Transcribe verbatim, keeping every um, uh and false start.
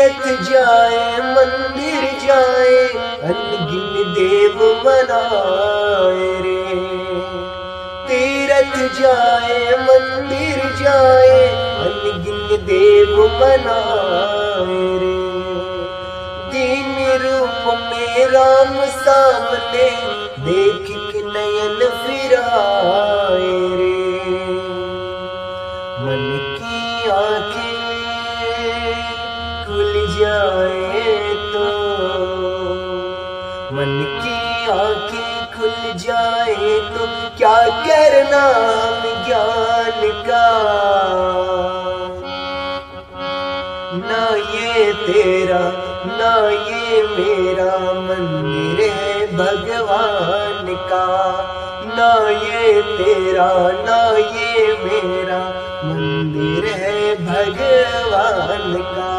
तीरथ जाए मंदिर जाए, अनगिन देव मनाए रे। तीरथ जाए मंदिर जाए, अनगिन देव मनाए रे। दीन रूप में राम सामने, देख के नयन फिराए रे। मन की आंखें खुल जाए तो, मन की आंखें खुल जाए तो, क्या करना हम ज्ञान का। ना ये तेरा, ना ये मेरा, मंदिर है भगवान का। ना ये तेरा, ना ये मेरा, मंदिर है भगवान का।